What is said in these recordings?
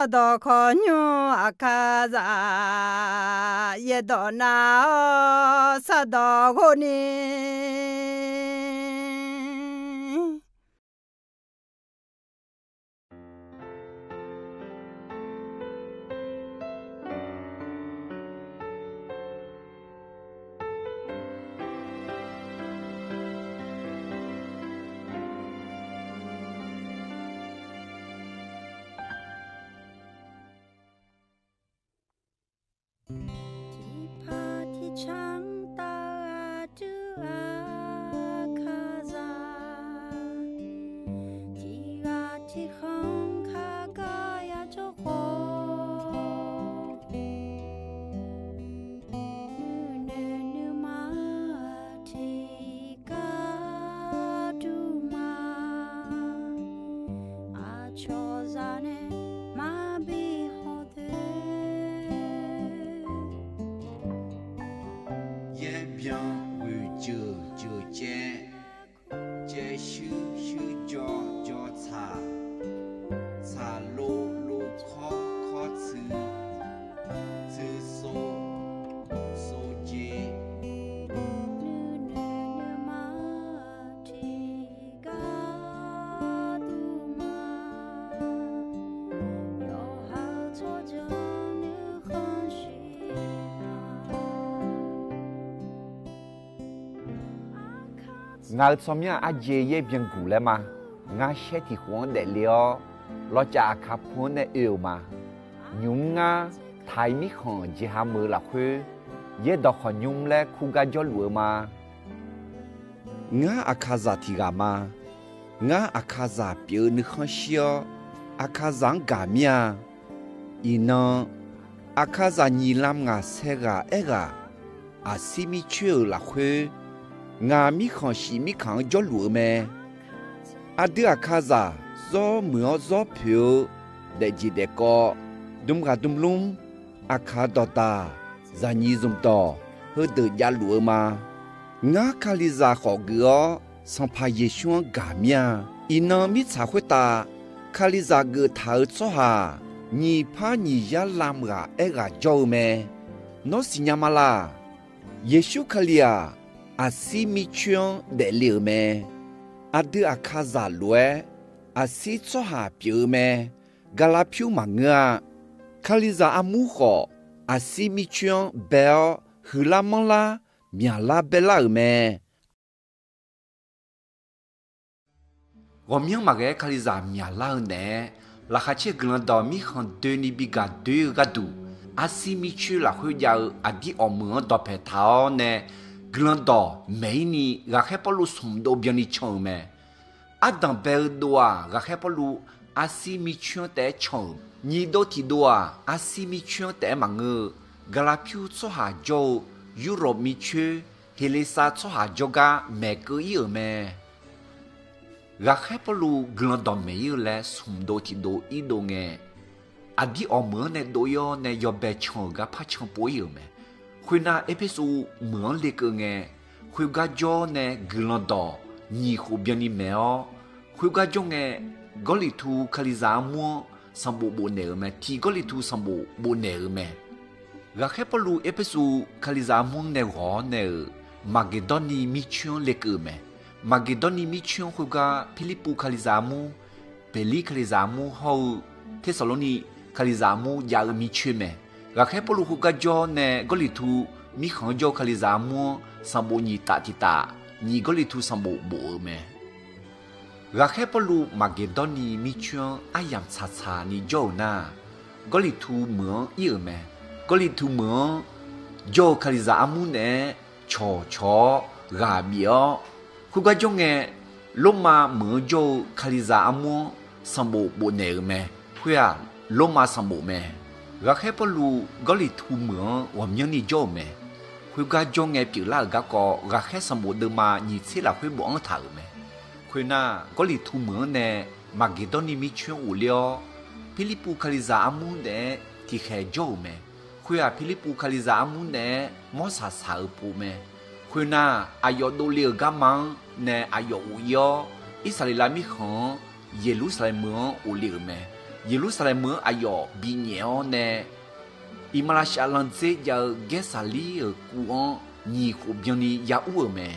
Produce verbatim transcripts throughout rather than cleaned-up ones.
Sardawq khawqnymr Aqkaqzaq yaerdawq nav-awr sardawq ghov ni. Tiqpaq tiqcanr taf aqdui Aqkaqzaq, tiqghaq tiqkhanq kaqgar yajawr khawf, nuinoeq nuima tiqgar duma, aqcawq zaq nae maqbi hawdoer. Yaerbyan ghoeq jeuq jeuq caev, caev shuir shuir jaw jaw tsaq, tsaq lov lov kawr kawr tsuiv, tsuiv sov sov jeq, nuinoeq nuima tiqgar duma, yawqha-eu tsawrjeuq nuikhanr shir ma. Ngaq-euq tsawrmyanr-aq arjeq yaerbyan guq laer ma. Ngar shaer tiq khof-anr daefle-awr, lawcav Aqkaq pu-anr nae oe-euq ma. Nymq mr ngar taq-iq mirkhanq jeqha meuq-eu lafkhoer, yaerdawq khawqnymr laer kur gar jawrluf-eu ma. Ngar Aqkaqzaq tiq ghaq ma. Ngar Aqkaqzaq pyeuf-eu nuikhanr shir-awr, Aqkaqzaq-anr gaq mir-a. Iqnan, Aqkaqzaq nyiq lam ngaq saer ghaq aer ghaq, aqsir mircoer-euq lafkhoer, ngaq mirkhanq shif mirkhanq-anr jawrluf-eu mae. Aqdui Aqkaqzaq zawr muiq-awr zawr poeq-eu daefjeq daefkawv, dm ghaq dm lmr, Aqkaq dawqdaq, zaqnyiq zmqdawq, heudeuq javluf-eu ma. Ngar Kalizaq khawf geuf-awr, Sanqpaq Yeqsur-anr gaq mir-a. Iqnan mirtsaq khoertav Kalizaq geuftaq-euq tsawrhaq nyiq par nyiq yar lam ghaq aer ghaq jawr-eu mae. Nawr siqnya ma laq? Yeqsur Kali-aq, aqsir mircoer-anr daefle-euq mae. Aqdui Aqkaqzaq lof-aer aqsir tsawrhaq pyeuf-eu mae. Gaqlaq pyur maqngeur-a. Kalizaq armur khawf, aqsir mircoer-anr bae-awr huiqlar manrlar, myaqlar baerlar-euq mae. Ghawqmyanr maqghae-aer Kalizaq myaqlar-eu naeq-aer, Laqkhaq caer-eu Guiqlanq dawq mirkhanq doeni bi gaq doer-eu gharduq, aqsir mircoer lafkhoer jav-eu aqdir awqmeuq-anr dawqpaeq taq-awr nae, Guiqlanq dawq maeq-ir ni ghaqkhaer Pawrluv smq dov byanni can-euq mae. Ardanq bae-eu dov-aq, ghaqkhaer Pawrluv aqsir mircoer-anr taef-aer can-euq. Nyiq dov tiq dov-aq, aqsir mircoer-anr taef-aer maqngeur-eu, Gaqlaq pyur tsawrhaq jawr-eu Yurlof mircoer, Heqleqsav tsawrhaq jawrgar maeqkeuv-ir-euq mae. Ghaqkhaer Pawrluv Guiqlanq dawq maeq-ir-eu laer smq dov tiq dov ir dov ngae, aqdir awqmeuq-anr nae dov-ir-awr nae yawbae can-euq gar par can pov-ir-euq mae. Khoernar, Erpersu meuq-anr lekeuv ngae, khoergar jawr nae Guiqlanq dawq nyiq khof byanni maeq-awr, khoergar jawr ngae, Gawrliqtu Kalizaq armur-anr sanqbof bofnaeq-euq mae. Tiq Gawrliqtu sanqbof bofnaeq-euq mae. Ghaqkhaer Pawrluv Erpersu Kalizaq armur-anr nae ghawq-awr nae-euq Maqgeqdawrniv mircoer-anr lekeuv-euq mae. Maqgeqdawrniv mircoer-anr khoergar Pirlirpuv Kalizaq armur, Beqlir Kalizaq armur hawr-eu Tersaqlorniv Kalizaq armur jav-eu mircoer mae. Ghaqkhaer Pawrluv khoergar jawr nae Gawrliqtu mirkhanq-anr jawr-eu Kalizaq armur-anr sanqbof nyiq taf tiq taf, nyiq Gawrliqtu sanqbof bof-eu mae. Ghaqkhaer Pawrluv Maqgeqdawrniv mircoer-anr aryamq tsaqtsaq ni jawr-euq nar, Gawrliqtu meuq-anr ir-euq mae. Gawrliqtu meuq-anr jawr-eu Kalizaq armur naeq-aer cawqcawq-awr ghaq bif-awr, khoergar jawr ngae, Lormav meuq-anr jawr-eu Kalizaq armur-anr sanqbof bofnaeq-euq mae. Khoer-aq, Lormav sanqbof mae. Ghaqkhaer Pawrluv Gawrliqtu meuq-anr ghawqmyanrni jawr-euq mae. Khoergar jawr ngae pyeuflar-euq garkawv, ghaqkhaer sanqbof deuvma nyiq tser lafkhoer bofanr taq-euq mae. Khoernar, Gawrliqtu meuq-anr nae Maqgeqdawrniv mircoer-anr ghofler-awr, Pirlirpuv Kalizaq armur naeq-aer tiqkhaeq jawr-euq mae. Khoer-aq, Pirlirpuv Kalizaq armur naeq-aer mawrsaq saq-eu pov mae. Khoernar, aqyawf dovle-euq garma-anr nae aqyawf ghof-ir-awr, Irsaqleqlav mirkhanq-anr Yeqlursaqlaeq meuq-anr ghofle-euq mae. Yeqlursaqlaeq meuq-anr aqyawf binyaef-awr nae, iqmalavshav landzer jav-eu Gaersaqlir-euq kuv-anr nyiq khof byanni ya ur-euq mae.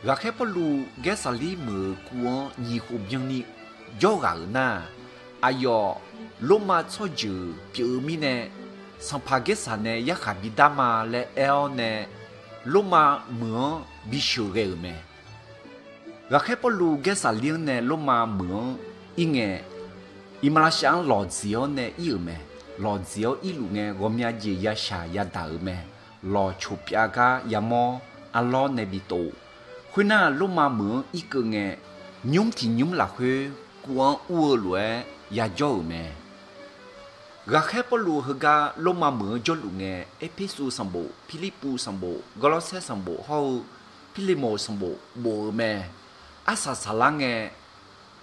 Ghaqkhaer Pawrluv Gaersaqlir meuq-euq kuv-anr nyiq khof byanni jawr ghaq-euq nar, aqyawf Lormav tsawrjeuq pyeuf-eu mirnae, sanqpaq Gaersaq nae yarkhaq bidar ma laer aer-awr nae, Lormav meuq-anr bisheuq ghae-euq mae. Ghaqkhaer Pawrluv Gaersaqlir-anr nae Lormav meuq-anr ir ngae, iqmalavshav-anr lawqdziq-awr nae ir-euq mae. Lawqdziq-awr irluf ngae, ghawqmya jeq yashaq yadaq-euq mae. Lawqcoq pyav gar yamawr arlawr nae bi tov. Khoernar, Lormav meuq-anr irkeuv ngae, nymr tiq nymr lafkhoer kuv-anr ur-eu lof-aer yajawr-euq mae. Ghaqkhaer Pawrluv heugar Lormav meuq-anr jawrluf ngae, Erpersu sanqbof, Pirlirpuv sanqbof, Gawrlawrsaer sanqbof hawr-eu Pirlemoq sanqbof bof-eu mae. Arsaq saqlar ngae,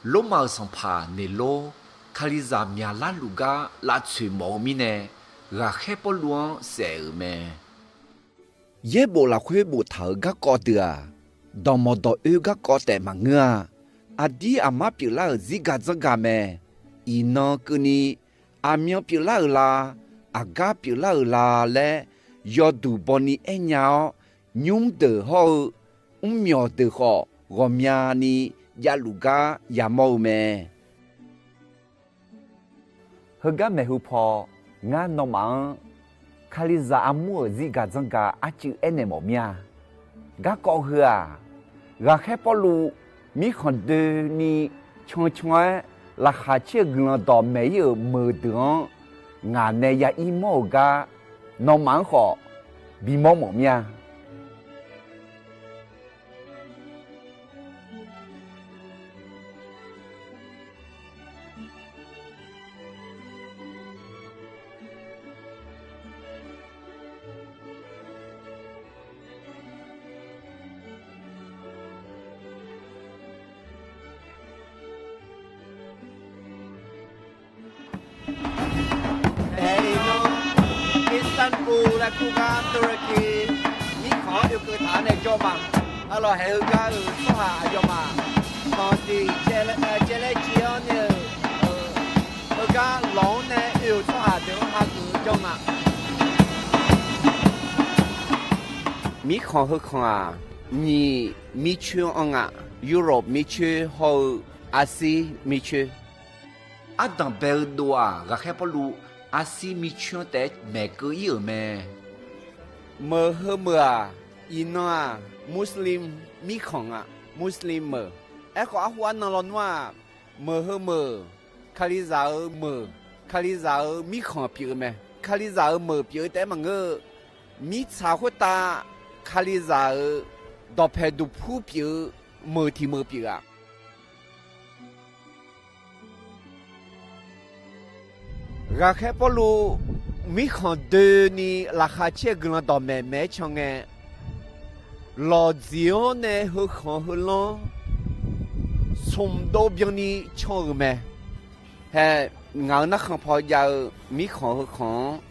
Lormav-euq sanqpaq Neqlor, Kalizaq myaqlar luf gar lavtsoeq mawf-eu mirnae, Ghaqkhaer Pawrluv-anr saef-euq mae. Yaerbof lafkhoer boftaq-euq garkawv deuq-aq, dawqmawq dawq oer garkawv taef maqngeur-a. Aqdir aqmar pyeuflar-euq zirgaq dzanrgaq mae. Iqnan keuvni, aqmyan pyeuflar-euq la, aqgar pyeuflar-euq la laer yawduq bawni aernya-awr, nymr deuq hawr-eu mrmyawq deuq khawf ghawqmyani javluf gar yamawr-eu mae. Heugar maeqhu paw, ngar nawmaf-anr Kalizaq armur-euq zirgaq dzanrgaq arcuiv aernaeq mawf mir-a. Garkawv heu-aq, Ghaqkhaer Pawrluv mirkhanq doeni cancan-aer laqkhaq caer-eu guiqlanq dawqmaeq ir-euq meuq deuq-anr ngaq nae ya ir mawr-euq gar nawmaf-anr khawf bimawr mawf mir-a. Ae, iqnan Istanbul laer kur gar Turkey mirkhanq-anr oekeuv taq-awr nae jawr ma. Arlawq haeq heugar-euq tsawrhaq aqyawfmaf tanqdiq caev laer caev-awr nae-euq heugar lawq-anr nae oe-euq tsawrhaq deuq-anr hageuf-eu janr nga. Mirkhanq heukhanq-aq, nyiq mircoer-anr anr nga. Europe mircoer hawr-eu Arsir mircoer. Ardanq bae-eu dov-aq, Ghaqkhaer Pawrluv Arsir mircoer-anr taef-aer maeqkeuv ir-euq mae. Meuq heu meuq-aq, iqnan-aq, Muslim mirkhanq nga. Muslim meuq. Aerkhawf, arhu arnan lawnmr-aq, meuq heu meuq Kalizaq-euq meuq, Kalizaq-euq mirkhanq pyeuf-eu mae. Kalizaq-euq meuq pyeuf-eu taef-aer maqngeur-eu, mirtsaq khoertav Kalizaq-euq dawqpaeq duqpur pyeuf-eu meuq tiq meuq pyeuf-a. Ghaqkhaer Pawrluv mirkhanq doeni laqkhaq caer-eu guiqlanq dawqmaeq maeq-aer can ngae, lawqdziq-anr nae heukhanq heulanr smq dov byanni can-euq mae. Hae, ngaq-euq narkhan paw jav-eu mirkhanq heukhanq-anr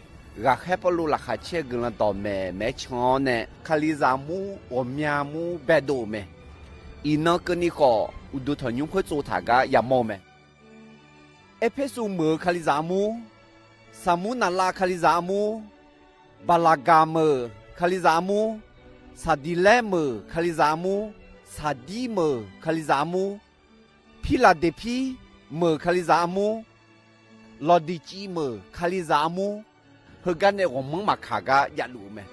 Ghaqkhaer Pawrluv laqkhaq caer-eu guiqlanq dawqmaeq maeq-aer can-awr nae, Kalizaq mur ghawqmya mur baedov-euq mae. Iqnan keuvni khawf, uqduq tanqnymr khoer tsov taq gar yamawr-eu mae. Erpersu meuq-eu Kalizaq armur, Saqmurnaqlav Kalizaq armur, Baqlaqgaq meuq Kalizaq armur, Saqdiqlaer meuq Kalizaq armur, Saqdir meuq Kalizaq armur, Pirlaqdeqpir meuq Kalizaq armur, Lawqdiqciv meuq Kalizaq armur, heugar nae ghawqmanr maqkaq gar javluf-eu mae.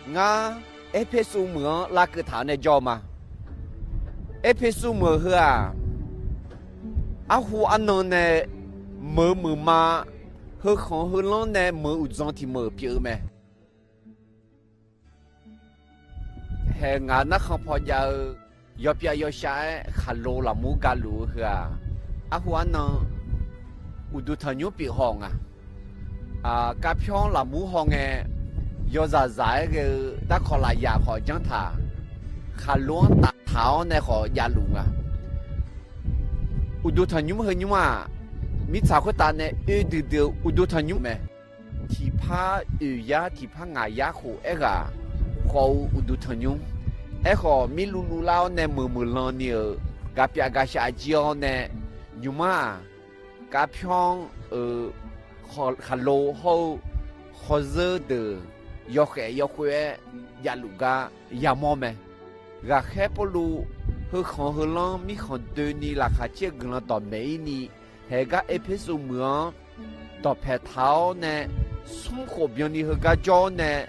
Ngar Erpersu meuq-anr lavkeuv taq-awr nae jawr-eu ma. Erpersu meuq heu-aq, arhu arnan nae meuq meuq ma, heukhanq heulanr nae meuq uqdzan tiq meuq pyeuf-eu mae. Hae, ngaq narkhan paw jav-eu yawpyav yawshav-aer khaqlo lafmur galuf-eu heu-aq, arhu arnan uqduq tanqnymr pyeuf haw nga. Kavpyawr lafmur haw ngae, yawzaq zaq-aer ghae-eu darkawq lafyaq khawf janr taq. Khaqlo-anr taftaq-awr nae khawf javluf nga. Uqduq tanqnymr heu nymr-aq, mirtsaq khoertav nae oe duidui-eu uqduq tanqnymr mae. Tiqpar oeq yar tiqpar ngaq yar khof aerghaq khawf-eu uqduq tanqnymr. Aerkhawf, mirluv luvlar-awr nae meuq meuq lan ni-euq gaqpyaf gaqshaf jir-awr nae, nymq mar-aq, kavpyawr-anr-euq khaqlo hawr-eu khawrzeur deuq yawkhaef yawkhoer-aer javluf gar yamawr mae. Ghaqkhaer Pawrluv heukhanq heulanr mirkhanq doeni laqkhaq caer-eu guiqlanq dawqmaeq-ir ni, haeq gar Erpersu meuq-anr dawqpaeq taq-awr nae, smr khof byanni heugar jawr-awr nae,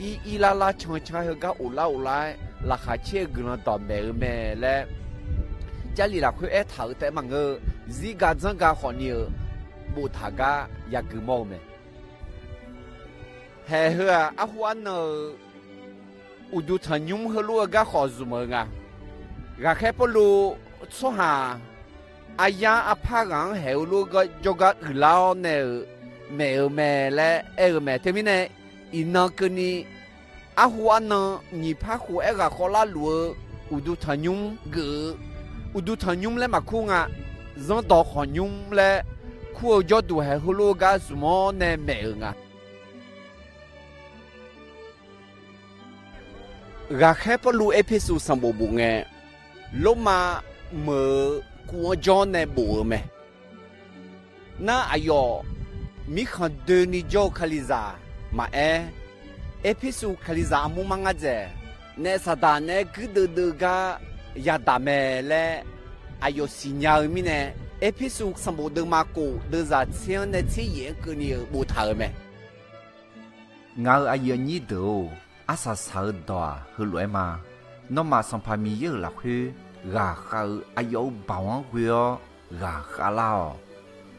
ir ir lar lar can can heugar of lar of lar-aer laqkhaq caer-eu guiqlanq dawqmaeq-eu mae laer, Jarlif lafkhoer aertaq-euq taef maqngeur-eu, zirga dzanrga khawfni-euq boftaq gar yagui mawr-eu mae. Haeq heu-aq, arhu arnan-euq uqduq tanqnymr heulof-eu garkhawf zmq-eu nga. Ghaqkhaer Pawrluv tsawrhaq aryar arpar ghaq-anr haeq-eu lof-aer jawrgar uiqlar-awr nae-euq maeq-eu mae laer aer-eu mae. Teumirnae, iqnan keuvni arhu arnan nyiq par khof aerghaq khawvlar luf-eu uqduq tanqnymr geuf-eu, uqduq tanqnymr laer maqkur nga, zanrdawq khawqnymr laer kur-eu jawrduq haeq heulof-eu gar zmq-awr nae maeq-euq nga. Ghaqkhaer Pawrluv Erpersu sanqbof bof ngae, Lormav meuq-euq kuv-anr jawr nae bof-eu mae. Nar aqyawf mirkhanq doeni jawr-eu Kalizaq maqaer, Erpersu Kalizaq armur mar ngar dzaeq, naef Saqdaq naeq-aer guirdeuv deuv gar yadaq mae laer aqyawf siqnya-eu mirnae, Erpersu sanqbof deuvma kof deuvzaq tser-anr nae tser yaef-anr keuvni-euq boftaq-euq mae. Ngaq-euq aqyuif aqnyir deuq-or, arsaq saq-eu dawq-aq heulof-aer ma. Nawmaf Sanqpaq Miqyaer-euq lafkhoer ghaqkhav-eu aqyawf-euq baoq-anr ghoe-awr ghaqkhav lar-awq.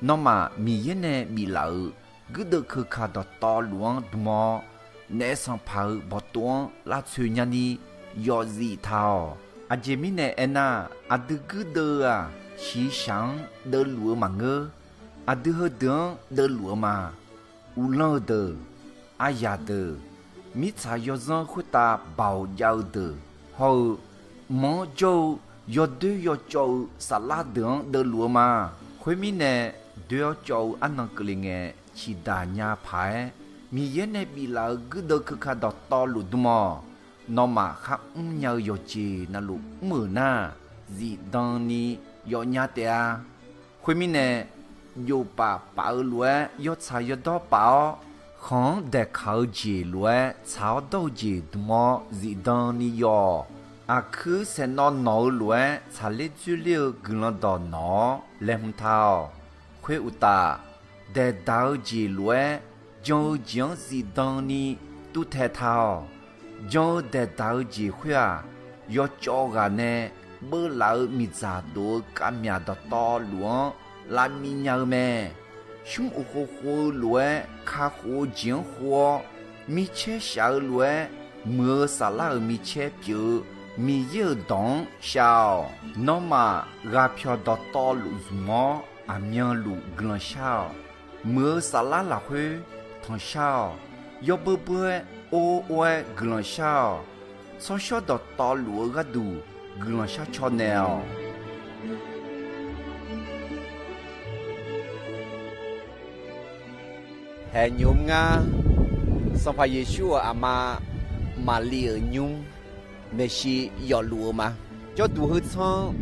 Nawmaf Miqyaer nae biflaf-euq guirdeuv keuka dawqtawvluf-anr dm-awr, naef Sanqpaq-euq bawqtov-anr lavtsoeq nyani yawfzif taq-awq. Aqjeq mirnae aernar, aqdui guirdeuv-eu-aq, shiqshaq-anr deuvluf-eu maqngeur. Aqdui heudeuq-anr deuvluf-eu ma. Uvlanr-eu deuq, aryaq deuq, mirtsaq yawzanr khoertav baoq jav-eu deuq hawr-eu, mq-anr jawr-eu yawdoer yawcawv-eu saflar deuq-anr deuvluf-eu ma. Khoermirnae, doer-awr cawv-eu arnan keuvle ngae, ciqdaq nya paq-aer Miqyaer nae biflaf-euq guirdeuv keuka dawqtawvluf dm-awq. Nawmaf kharmr nya-eu yawqjeq navluf mr-euq nar, zifdan ni yawfnya taef-a. Khoermirnae, jofpaf paf-eu lof-aer yawtsaq yawdawr paf-awr, khanq-anr daeqkaq-eu jeq lof-aer tsaq-awr dawr-eu jeq dm-awr zifdan ni yawf-awq. Aqkuir saeqnawv nawq-eu lof-aer tsaqler dzoerler-eu guiqlanq dawq nawq-awr laeqhmq ta-awq. Khoeruqtaf, daeqdaq-eu jeq lof-aer jan-eu jeq-anr zifdan ni tuvtaeq ta-awq. Jan-eu daeqdaq-eu jeq khoer-aq, yawcawv ghaq nae beuvlaf-eu miqdzaq dof-eu kavmyaq dawqtawvluf-anr lavmiv nya-eu mae. Shmr uqkhov khov-eu lof-aer kakhof-eu jeq-anr khov-awr, micaer shaq-eu lof-aer muiq-eu saflar-euq micaer pyeuf-eu Miqyaer-euq dawq-anr shav-awq. Nawmaf ghaqpyawq dawqtawvluf zmq-awr, aqmyanluf guiqlanq shar-awq. Muiq-eu saflar lafkhoer tanqshar-awq. Yawbeur beur-aer or or-aer guiqlanq shar-awq. Tsawrshawr dawqtawvluf-eu gharduq guiqlanq shar caw naeq-awq. Haeq nymr ngar, Sanqpaq Yeqsur-euq aqma Maqli-euq nymr maeqshi yawfluf-eu ma. Jawrduq heu tsanr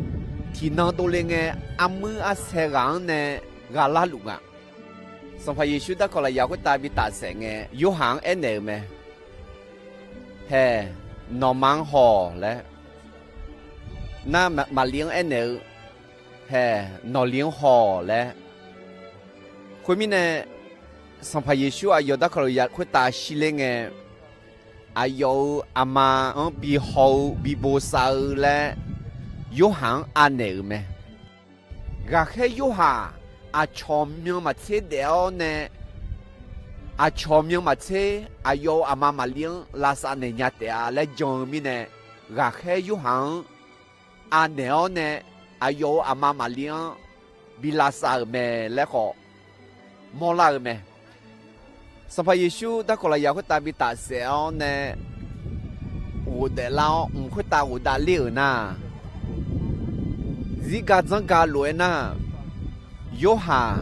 tiqnan dovle ngae, armuir arsae ghaq-anr nae gha larluf nga. Sanqpaq Yeqsur darkawq lafyaq khoertav bi tafsaef ngae, Yorhaq-anr aernaeq-euq mae. Haeq, nawqma-anr haw-awq laer. Nar, Maqli-anr aernaeq-eu, Haeq, nawqli-anr haw-awq laer. Khoermirnae, Sanqpaq Yeqsur aqyawf darkawq lafyaq khoertav shirler ngae, aqyawf-euq aqma-anr bihaw-eu bibosav-eu laer Yorhaq-anr anaeq-euq mae. Ghaqkhaer Yorhaq aqcawq myanmaqtser daef-awr nae, aqcawq myanmaqtser aqyawf-euq aqma Maqli-anr lavsav naeq nya taef-a laer jan-eu mirnae, ghaqkhaer Yorhaq-anr anaeq-awr nae aqyawf-euq aqma Maqli-anr bi lavsav-euq mae laer khawf mawrlar-eu mae. Sanqpaq Yeqsur darkawq lafyaq khoertav bi tafsaef-awr nae ghofdaef lar-awr mq khoertav ghofdav ler-euq nar, zirga dzanrga lof-aer nar, Yorhaq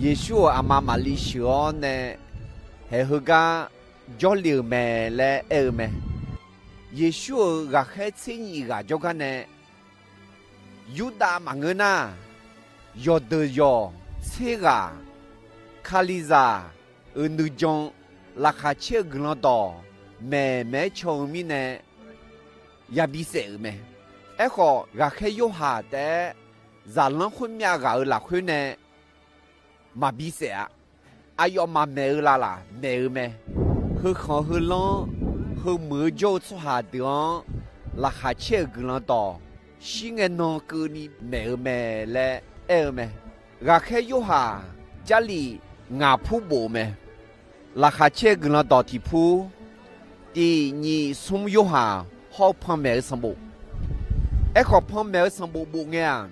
Yeqsur-euq aqma Maqli sheuq-awr nae haeq heugar jawrle-euq mae laer aer-eu mae. Yeqsur-euq ghaqkhaer tser nyif ghaq jawrgar nae, Yurdav maqngeur nar, yawqdeuq yawq tser ghaq Kalizaq-euq nuijan laqkhaq caer-eu guiqlanq dawq maeqmaeq-aer caw-eu mirnae, yabi saef-euq mae. Aerkhawf, ghaqkhaer Yorhaq taef-aer zaqlanr khoermyav ghaq-euq lafkhoer nae maqbi saef-a. Aqyawfmaf maeq-eu lavlaf maeq-eu mae. Heukhanq heulanr heumuiq-eu jawr-eu tsawrhaq deuq-anr laqkhaq caer-euq guiqlanq dawq shir ngae nan keuvni maeq-eu mae laer aer-eu mae. Ghaqkhaer Yorhaq Jarlif ngaq pur bof-eu mae. Laqkhaq caer-eu guiqlanq dawq tiq pur, tiq nyiq smr Yorhaq hawr-eu panmaeq-eu sanqbof. Aerkhawf, panmaeq-eu sanqbof bof ngae-aq,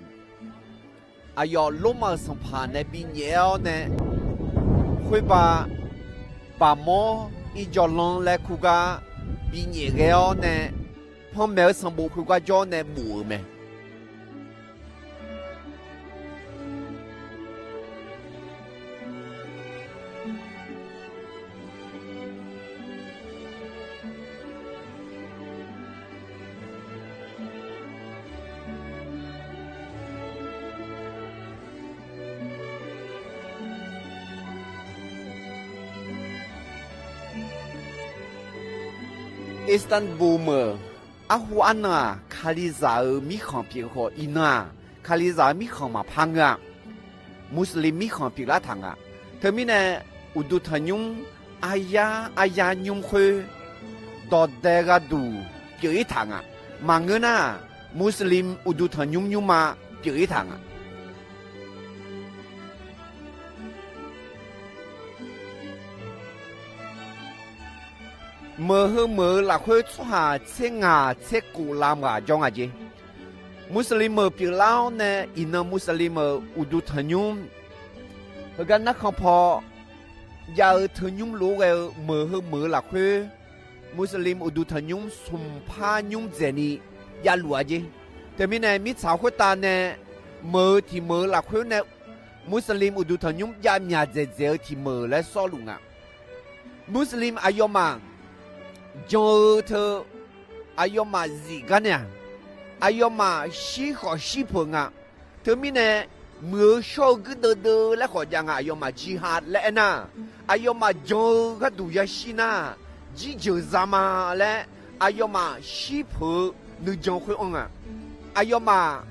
aqyawf Lormav-euq sanqpaq nae binyaef-awr nae, khoerba baqmawr irjawvlanr laer kur gar binyaef ghae-awr nae, panmaeq-eu sanqbof khoergar jawr nae bof-euq mae. Istanbul meuq, arhu arnan-aq, Kalizaq-euq mirkhanq pyeuf khawf, iqnan-aq, Kalizaq-euq mirkhanq maqpar ngeur-a. Muslim mirkhanq pyeuflar taq nga. Teumirnae, uqduq tanqnymr aryar aryar nymr khoer dawqdae gharduq pyeuf-ir taq nga. Maqngeur nar, Muslim uqduq tanqnymr nymrma pyeuf-ir taq nga. Meuq heu meuq-eu lafkhoer tsawrhaq tser ngaq tser kof lam ghaq jawr nga jeq. Muslim meuq pyeuflar-awr nae iqnan Muslim meuq uqduq tanqnymr heugar narkhan paw jav-eu teu nymr lof-aer ghae-eu meuq heu meuq-eu lafkhoer, Muslim uqduq tanqnymr smq par nymr dzaeqni javluf-a jeq. Teumirnae mirtsaq khoertav nae meuq-eu tiq meuq-eu lafkhoer nae Muslim uqduq tanqnymr javmyaq dzaeqdzaeq-eu tiq meuq laer sawrluf nga. Muslim aqyawfmaf jan-eu teu, aqyawfmaf zif gar nae-aq, aqyawfmaf shir khawf shir peuq nga. Teumirnae, muiq-eu shawr-eu guirdeuv deuv laer khawf jav nga, aqyawfmaf jihad laer aernar, aqyawfmaf jan-eu gharduq yashir nar, jirjeuq zama laer, aqyawfmaf shir peuq-eu nuijan khoer anr nga. Aqyawfmaf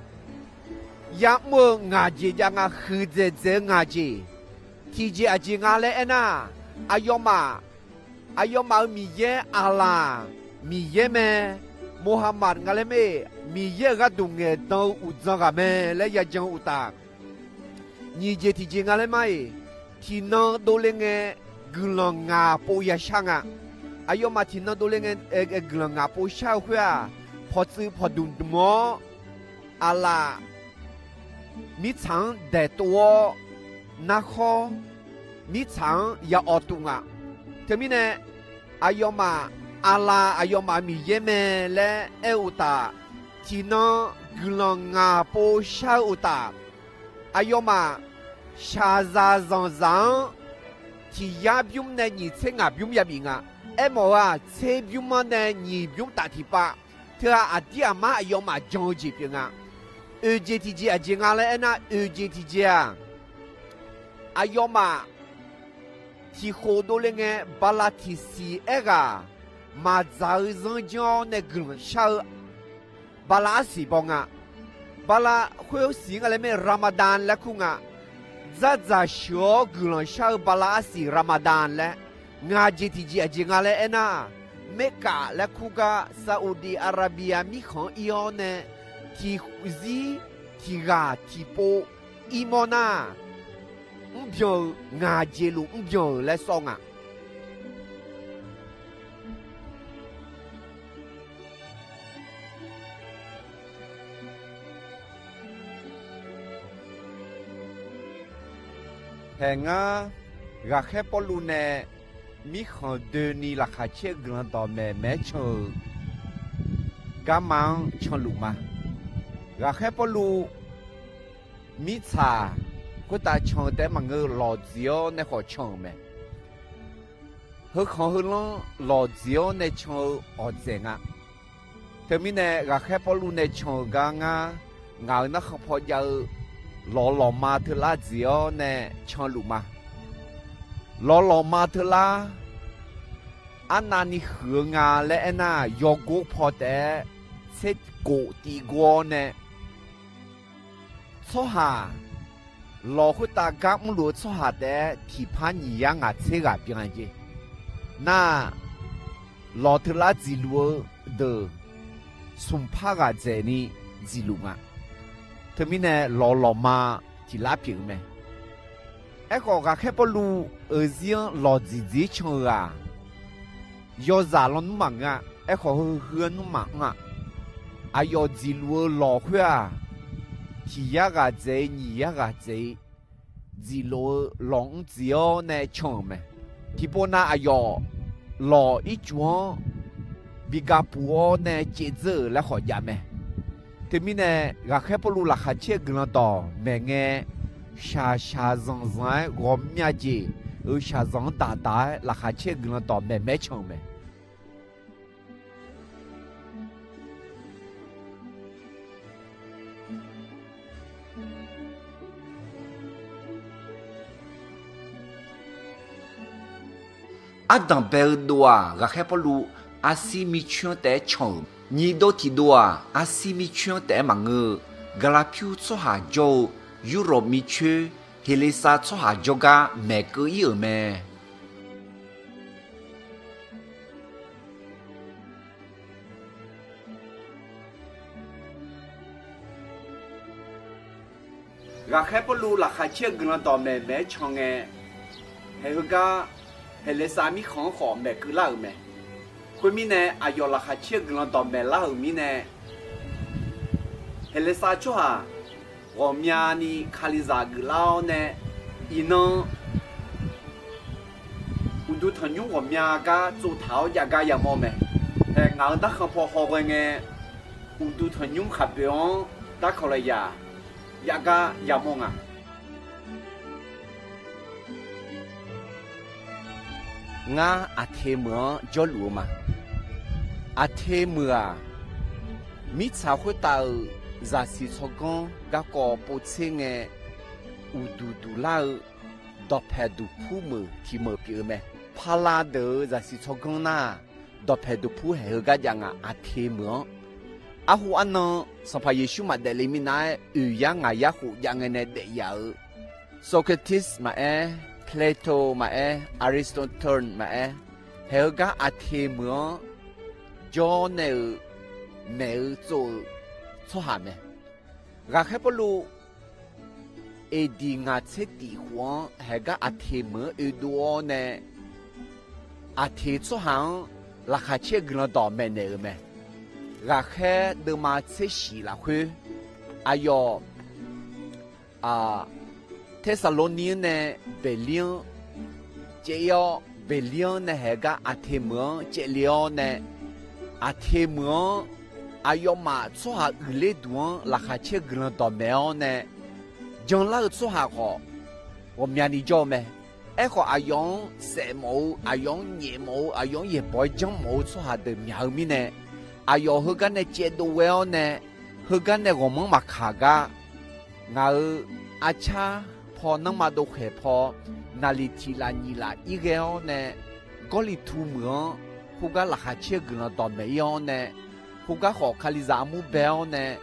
yamr-eu ngaq jeq jav nga, huiqdzaeq dzaeq-eu ngaq jeq. Tiqjeq aqjeq nga laer aernar, aqyawfmaf, aqyawfmaf-euq Miqyaer Aqlaq Miqyaer mae, Mawqhaqmaf nga laer mae, Miqyaer-euq gharduq ngaeqdan-eu uqdzan ghaq mae laer yajan-eu uqtaf, nyiq jeq tiqjeq nga laer mar-iq, tiqnan dovle ngae guiqlanq ngaq pov yashar nga. Aqyawfmaf tiqnan dovle ngae guiqlanq ngaq pov shar-eu khoer-aq, pawqtsuif pawqdmq dmq-awr, Aqlaf mirtsaq-anr daeqtov-awr, narkhawr mirtsaq-anr ya awv tuf nga. Teumirnae, aqyawfmaf Aqlaf aqyawfmaf Miqyaer mae laer aer-eu uqtaf, tiqnan guiqlanq ngaq pov shar-eu uqtaf, aqyawfmaf shaqzaq zanqzaq-anr tiq yar bymr nae nyiq tser ngaq bymr yabif nga. Aermawf-eu-aq, tser bymr-anr nae nyiq bymr taf tiqpav, teu-aq aqdir aqmar aqyawfmaf jan-eu jeq pyeuf nga. Oeq jeq tiq jeq aqjeq nga laer aernar, oeq jeq tiq jeq-aq, aqyawfmaf tiqkhof dovle ngae bala tiqsiq aerghaq maqdzaq-eu zanr janr-awr nae guiqlanq shar-eu bala arsiq baw nga. Bala khoer siq nga laer mae, Ramadan laer kur nga. Dzardzaq sheuq-awr guiqlanq shar-eu bala arsiq Ramadan laer. Ngaq jeq tiq jeq aqjeq nga laer aernar, Merkaf laer kur gar Saudi Arabia mirkhanq-anr ir-awr nae tiqzir tiq ghaq tiqpov irmawr nar, mrbyan-eu ngaq jeq luf mrbyan-euq laer sawr nga. Haeq ngar Ghaqkhaer Pawrluv nae mirkhanq doeni laqkhaq caer-eu guiqlanq dawqmaeq maeq-aer can-euq garma-anr canluf ma. Ghaqkhaer Pawrluv mirtsaq khoertav can-eu taef-aer maqngeur, lawqdziq-awr nae khawf can-euq mae. Heukhanq heulanr lawqdziq-awr nae can-eu awqdzaeq nga. Teumirnae, Ghaqkhaer Pawrluv nae can-euq gar ngar, ngaq-euq narkhan paw jav-eu lawq lawqma teular dziq-awr nae canluf ma. Lawq lawqma teular arnavni huiq-eu nga laer aernar, yawgor paw taef-aer tserkof tivgor-awr nae, tsawrhaq lawq khoertav gar mrluf-eu tsawrhaq taef-aer tiqpar nyiq yar ngaq tser ghaq byan-a jeq. Nar-aq, lawq teular dziqluf-eu deuq smqpar ghaq dzaeqni dziqluf nga. Teumirnae lawq lawqma tiqlar pyeuf-eu mae. Aerkhawf, Ghaqkhaer Pawrluv-euq zir-anr lawqdziq dziq-ir can-eu ghaq, yawzaq lawnmr maqngeur-a. Aerkhawf, heu heu-anr nmr maqanr-a. Aqyawf dziqluf-eu lawq khoer-aq, tiq yar ghaq dzaeq-i, nyiq yar ghaq dzaeq-i, dziqlof-eu lawq-anr dziq-awr nae can-euq mae. Tiqpov nav aqyawf lawq ircuf-anr bi ga puq-awr nae caev dzeur-euq laer khawf jav mae. Teumirnae, Ghaqkhaer Pawrluv laqkhaq caer-eu guiqlanq dawqmaeq ngae, shaqshaq zanqzanq-aer ghawqmya jeq-euq shaqzanq-anr daqdaq-aer laqkhaq caer-eu guiqlanq dawqmaeq maeq-aer can-euq mae. Ardanq bae-eu dov-aq, Ghaqkhaer Pawrluv Arsir mircoer-anr taef-aer can-euq. Nyiq dov tiq dov-aq, Arsir mircoer-anr taef-aer maqngeur-eu, Gaqlaqpyur tsawrhaq jawr-eu Yurlawq mircoer Heqleqsav tsawrhaq jawrgar maeqkeuv ir-euq mae. Ghaqkhaer Pawrluv laqkhaq caer-eu guiqlanq dawqmaeq maeq-aer can ngae, haeq heugar Heqleqsav mirkhanq-anr khawf maeqkeuv lar-euq mae. Khoermirnae, aqyawf laqkhaq caer-eu guiqlanq dawqmaeq lar-euq mirnae, Heqleqsav tsawrhaq ghawqmyani Kalizaq geuflar-awr nae, iqnan uqduq tanqnymr ghawqmya gar tsovtaq-awr jav gar yamawr mae. Haeq ngaq-euq narkhan paw hawghae ngae, uqduq tanqnymr khaqboeq-anr darkawq lafyaq jav gar yamawr nga. Ngar Aqteq meuq-anr jawrluf-eu ma. Aqteq meuq-aq, mirtsaq khoertav-euq zaqsiq tsawrganr garkawv povtser ngae, uqduq duq lar-eu dawqpaeq duqpur meuq tiq meuq pyeuf-eu mae. Pala deuq-euq zaqsiq tsawrganr nar, dawqpaeq duqpur haeq heugar jav nga, Aqteq meuq-anr. Arhu arnan Sanqpaq Yeqsur maqdaef le minav-aer, oeq yar ngaq yar khof jav ngae nae daef yaf-euq Socrates maqaer, Plato maqaer, Aristotle maqaer, haeq heugar Aqteq meuq-anr jawr nae-euq maeq-eu tsov-eu tsawrhaq mae. Ghaqkhaer Pawrluv A D ngaq tser tif khof-anr haeq gar Aqteq meuq-anr oedov-awr nae, Aqteq tsawrhaq-anr laqkhaq caer guiqlanq dawq maeqnaeq-euq mae. Ghaqkhaer deuvma tser shif lafkhoer, aqyawf Tersaqlorni-anr nae Beqlir-anr caev-ir-awr, Beqlir-anr nae haeq gar Aqteq meuq-anr caevle-awr nae, Aqteq meuq-anr aqyawfmaf tsawrhaq uiqler duq-anr laqkhaq caer guiqlanq dawqmaeq-awr nae, janlar-eu tsawrhaq khawf ghawqmyani jawr-eu mae. Aerkhawf, aqyawf-anr saef mawf-eu, aqyawf-anr nyaef mawf-eu, aqyawf-anr yaeqbawq-aer janr mawf-eu tsawrhaq deuq myaq-eu mirnae, aqyawf heugar nae caevdov ghae-awr nae, heugar nae ghawqmanr maqkaq gar, ngaq-euq arcar paw nanrma dovkhaeq paw naqliq tiq laf nyiq laf ir ghae-awr nae, Gawrliqtu meuq-anr khoergar laqkhaq caer-eu guiqlanq dawqmaeq ir-awr nae, khoergar khawf Kalizaq armur bae-awr nae,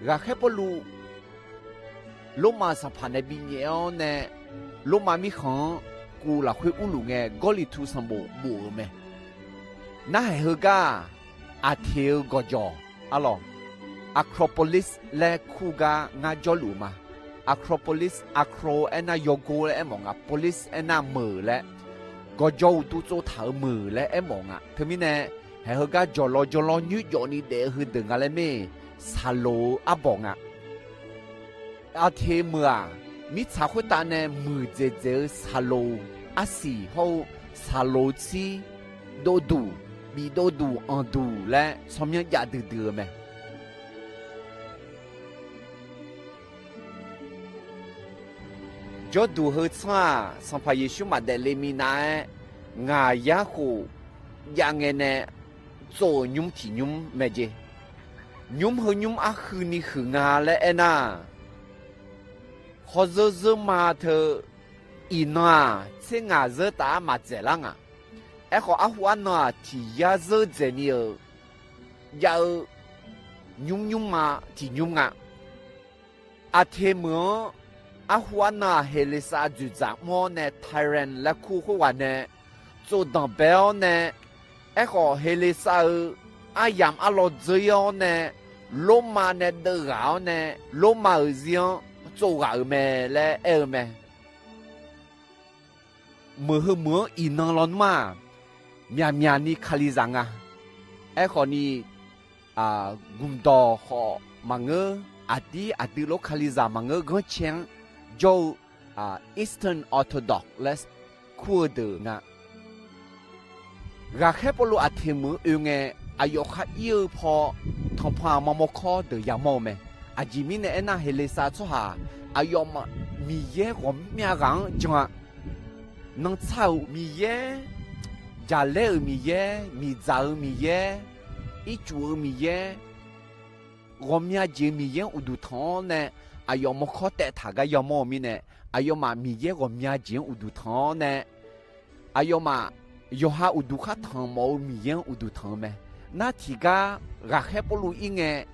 Ghaqkhaer Pawrluv Lormav sanqpaq nae binyaef-awr nae, Lormav mirkhanq-anr kuv lafkhoer urluf ngae, Gawrliqtu sanqbof bof-euq mae. Narhaq heugar-aq, Aqteq-eu gawqjawq arlawq, Acropolis laer kur gar ngar jawrluf-eu ma. Acropolis, Acro aernar yawgor laer aermawf nga, polis aernar meuq laer, gawqjawq uqduq tsovtaq-euq meuq laer aermawf nga. Teumirnae, haeq heugar jawqlawv jawrlawr nyoerjawf ni daef-eu heudeuq nga laer mae, saqloq-eu arbawq nga. Aqteq meuq-aq, mirtsaq khoertav nae muiqdzaeq dzaeq-eu saqloq arsiq hawr-eu saqloq tsir dovduq, bif dovduq anqduq laer tsawrmyanr jav duidui-eu mae. Jawrduq heu tsanr-aq, Sanqpaq Yeqsur maqdaef le minav-aer, ngaq yar khof jav ngae nae tsov-euq nymr tiq nymr mae jeq. Nymr heu nymr arhuini huiq nga laer aernar, khawrzeur zeur ma teu iqnan-aq, tser ngaq zeur taf-aer maqdzaeq lar nga. Aerkhawf, arhu arnan-aq, tiq yar zeur dzaeqni-euq jav-eu nymr nymr ma tiq nymr nga. Aqteq meuq-anr arhu arnan-aq, Heqleqsav dzoeqdzaq mr-awr nae Tairan laer kur-eu khoerghaq nae tsov danqbae-awr nae, aerkhawf Heqleqsav-euq aryamq arlawr dzeur-ir-awr nae, Lormav nae deuvghaq-awr nae, Lormav-euq zir-anr tsov ghaq-euq mae laer aer-eu mae. Meuq heu meuq-anr iqnan lawnmr-aq, myaqmyaq ni Kalizaq nga. Aerkhawf ni, gmqdawq khawf maqngeur, aqdir aqdui lof Kalizaq maqngeur, ghanrcae-anr jawr-eu Eastern Orthodox laer kur-eu deuq nga. Ghaqkhaer Pawrluv Aqteq meuq-anr oe ngae, aqyawf khar ir-eu paw tanqpanq aqma mawrkawr deuq yamawr-eu mae. Aqjeq mirnae aernar, Heqleqsav tsawrhaq aqyawfmaf Miqyaer ghawqmya ghaq-anr jan-a. Nanrtsar-euq Miqyaer, jaqlaer-euq Miqyaer, miqdzaq-euq Miqyaer, ircuf-eu Miqyaer, ghawqmya jeq-eu Miqyaer-anr uqduq tanq-awr nae, aqyawf mawrkawr taev taq gar yamawr-eu mirnae, aqyawfmaf Miqyaer ghawqmya jeq-anr uqduq tanq-awr nae, aqyawfmaf yawqha uqduq khar tanq mawf-eu Miqyaer-anr uqduq tanq-eu mae. Nar tiqgar ghaqkhaer Pawrluv ir ngae,